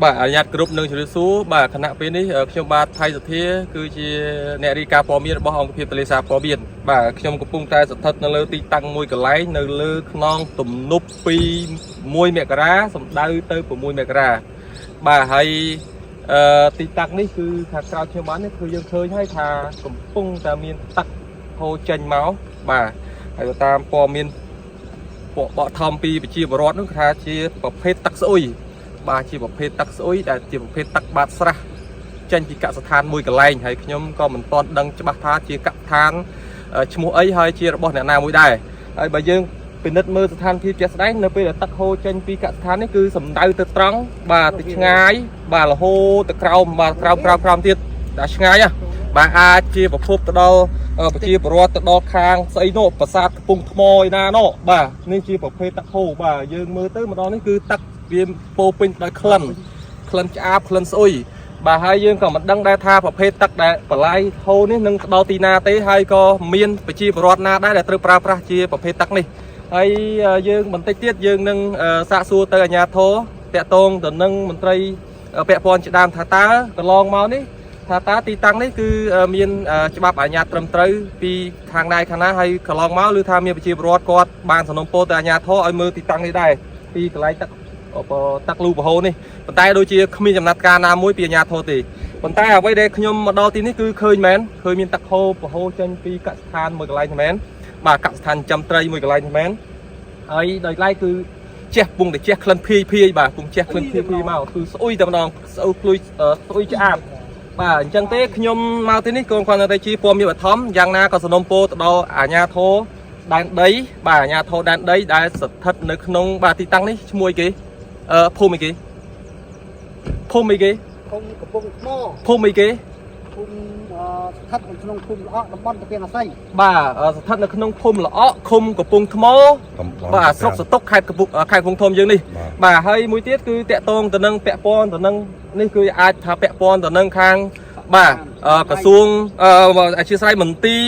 បាទអនុញ្ញាតគ្រប់នឹងជម្រាបសួរបាទខណៈពេលនេះខ្ញុំបាទថៃសុធាគឺជាអ្នករាយការណ៍ព័ត៌មានរបស់អង្គភាពទលេសាព័ត៌មានបាទខ្ញុំកំពុងតែស្ថិតនៅលើទីតាំងមួយកន្លែងនៅលើខ្នងទំនប់ពី1មករាសម្ដៅទៅ6មករាបាទហើយអឺទីតាំងនេះគឺខាងក្រៅខ្ញុំបាននេះគឺយើងឃើញហើយថាកំពុងតែមានទឹកហូរចេញមកបាទហើយទៅតាមព័ត៌មាន ពួកបកថមពីប្រជាពលរដ្ឋនោះគេថាជាប្រភេទទឹកស្អុយបាទជាប្រភេទទឹកស្អុយដែលជាប្រភេទទឹកបាតស្រះចេញពីកសិដ្ឋានមួយកន្លែងហើយខ្ញុំក៏មិនទាន់ដឹងច្បាស់ថាជាកសិដ្ឋានឈ្មោះអីហើយជារបស់អ្នកណាមួយដែរហើយបើយើងពិនិត្យមើលស្ថានភាពជាក់ស្ដែងនៅពេលដែលទឹកហូរចេញពីកសិដ្ឋាននេះគឺសំដៅទៅត្រង់បាទទៅឆ្ងាយបាទរហូតទៅក្រោមបាទក្រោមក្រោមក្រោមទៀតតែឆ្ងាយណាបាទអាចជាប្រភពទៅដល់ ប្រជាពលរដ្ឋទៅដល់ខាងស្អីនោះប្រាសាទកំពង់ថ្មឯណានោះបាទនេះជាប្រភេទទឹកហូរបាទយើងមើលទៅម្ដងនេះគឺទឹកវាពោពេញដោយក្លិនក្លិនឆ្អាបក្លិនស្អុយបាទហើយយើងក៏មិនដឹងដែរថាប្រភេទទឹកដែលបន្លាយហូរនេះនឹងទៅដល់ទីណាទេហើយក៏មានប្រជាពលរដ្ឋណាដែរដែលត្រូវប្រើប្រាស់ជាប្រភេទទឹកនេះហើយយើងបន្តិចទៀតយើងនឹងសាកសួរទៅអាជ្ញាធរតាក់ទងទៅនឹងមន្ត្រីពាក់ព័ន្ធជាដើមថាតើកន្លងមកនេះ ថាតើទីតាំងនេះគឺមានច្បាប់អាជ្ញាត្រឹមត្រូវពីខាងណាខាងណាហើយកន្លងមកឬថាមានប្រជាពលរដ្ឋគាត់បានសំណូមពរទៅអាជ្ញាធរឲ្យមើលទីតាំងនេះដែរពីកន្លែងទឹកទឹកលូប្រហូរនេះប៉ុន្តែដូចជាគ្មានចំណាត់ការណាមួយពីអាជ្ញាធរទេប៉ុន្តែអ្វីដែលខ្ញុំមកដល់ទីនេះគឺឃើញមែនឃើញមានទឹកហូរប្រហូរចេញពីកសិដ្ឋានមួយកន្លែងមែនបាទកសិដ្ឋានចាំត្រីមួយកន្លែងមែនហើយដោយឡែកគឺជះពងតែជះក្លិនភីភីបាទពងជះក្លិនភីភីមកគឺស្អុយតែម្ដងស្អុយភ្លុយស្អុយឆ្អាប បាទអញ្ចឹងទេខ្ញុំមកទីនេះគោលគ្រាន់តែជាព័ត៌មានបឋមយ៉ាងណាក៏សំណូមពរទៅដល់អាជ្ញាធរដែនដីបាទអាជ្ញាធរដែនដីដែលស្ថិតនៅក្នុងបាទទីតាំងនេះឈ្មោះអីគេអឺភូមិអីគេភូមិអីគេ ភូមិកំពង់ថ្ម ភូមិអីគេ ភូមិស្ថិតនៅក្នុងភូមិល្អក់តំបន់តាពានអាស័យ បាទស្ថិតនៅក្នុងភូមិល្អក់ឃុំកំពង់ថ្ម តំបន់ បាទស្រុកសតុកខេត្តកំពង់ខេត្តកំពង់ធំយើងនេះ បាទ បាទហើយមួយទៀតគឺតាក់ទងទៅនឹងពាក់ព័ន្ធទៅនឹងនេះគឺអាចថាពាក់ព័ន្ធទៅនឹងខាងបាទក្រសួងអធិស្ឋានមន្ទីរ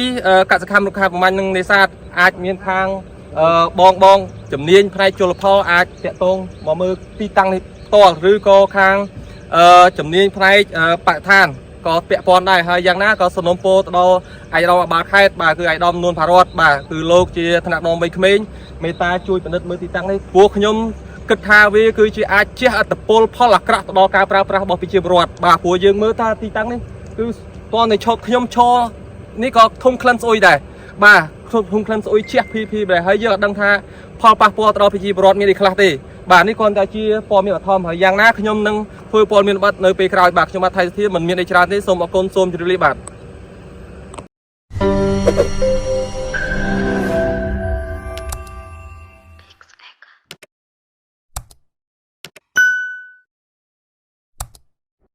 កសិកម្មរុក្ខាប្រមាញ់និងនេសាទអាចមានខាងបងបងជំនាញផ្នែកជលផលអាចតាក់ទងមកមើលទីតាំងនេះផ្ទាល់ឬក៏ខាងជំនាញផ្នែកបរិស្ថានក៏ពាក់ព័ន្ធដែរហើយយ៉ាងណាក៏សំណូមពរទៅដល់ឯកឧត្តមអបាលខេត្តបាទគឺឯកឧត្តមនួនផារតបាទគឺលោកជាថ្នាក់ដឹកនាំវ័យក្មេងមេត្តាជួយពិនិត្យមើលទីតាំងនេះព្រោះខ្ញុំគិតថាវាគឺជាអាចជះឥទ្ធិពលផលអាក្រក់ទៅដល់ការប្រើប្រាស់របស់ប្រជាពលរដ្ឋបាទព្រោះយើងមើលថាទីតាំងនេះគឺតើនៅឈប់ខ្ញុំឈរនេះក៏ធំក្លិនស្អុយដែរបាទធំក្លិនស្អុយជះភីភីដែរហើយយើងអត់ដឹងថាផលប៉ះពាល់ទៅដល់ប្រជាពលរដ្ឋមានអីខ្លះទេបាទនេះគ្រាន់តែជាព័ត៌មានបឋមហើយយ៉ាងណាខ្ញុំនឹងធ្វើព័ត៌មានបិទនៅពេលក្រោយបាទខ្ញុំបាទថៃសុធាមិនមានអីច្រើនទេសូមអរគុណសូមជម្រាបលាបាទ